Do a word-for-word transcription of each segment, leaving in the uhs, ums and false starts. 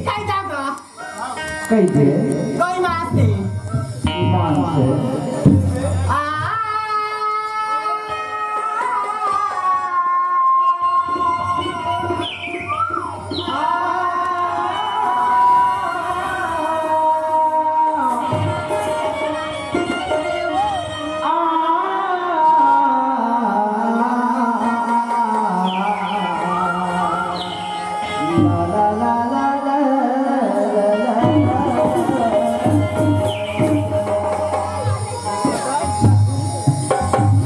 कह जागा। कह दे। कोई माँ से। ईमान से। आ।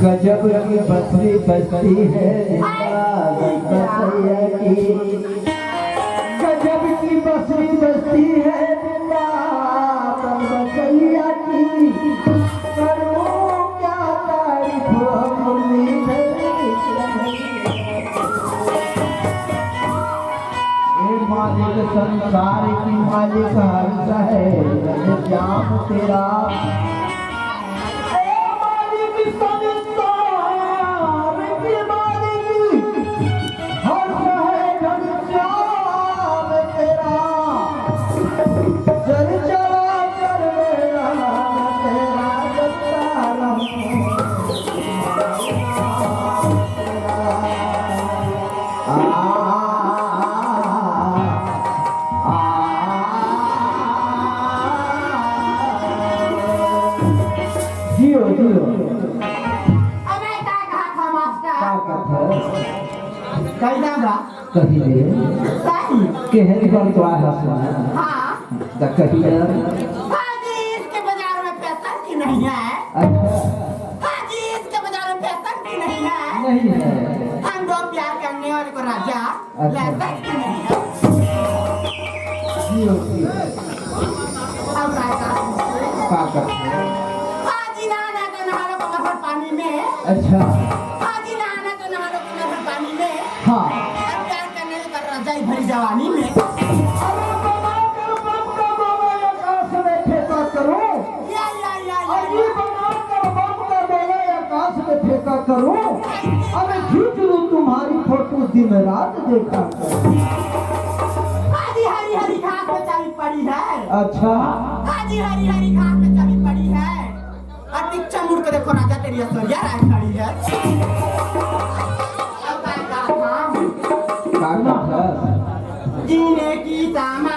गजब की बस्ती बस्ती है वृंदावन बसैया की। गजब की बस्ती बस्ती है वृंदावन बसैया की। करूं क्या तारीफ अपनी धरती की। हे मालिक संसार की, मालिक हर्ष है श्याम तेरा। हे मालिक संसार की, मालिक हर्ष है घनश्याम तेरा। जल चराचर में नाम तेरा जपता रहूं। जियो, जियो। अबे का कहा था मास्टर? का कहा था? कैसा बा? कही दे। सही। केहन बा तो आ हंसना। हाँ। त कही यार। हाँ जी, इसके बाजार में पैसा भी नहीं है। अच्छा। हाँ जी, इसके बाजार में पैसा भी नहीं है। नहीं है। हम दो प्यार करने वाले को राजा अच्छा। लहसुन की नहीं है। जियो, जियो। अब राजा का करते हैं? हाजी नहाना तो नहा लो कमर भर पानी में। अच्छा। हाजी नहाना तो नहा लो कमर भर पानी में। हाँ। अब प्यार करने लगा राजा ही भरी जवानी में। अरे बना कर बम का गोला आकाश में फेंका करूं। या, या, या, या, अरे या। बना कर बम का गोला आकाश में फेंका करूं। अरे खींच लूं तुम्हारी फोटो दिन रात देखा करूं। हाजी हरी हरी घास पे चली पड़ी है। अच्छा। हाजी हरी हरी घास पे चली पड़ी है। और पीछे मुड़ के देखो राजा तेरी ऐश्वर्या राय खड़ी है। अब का कहा था? का कहा था? जीने की तामा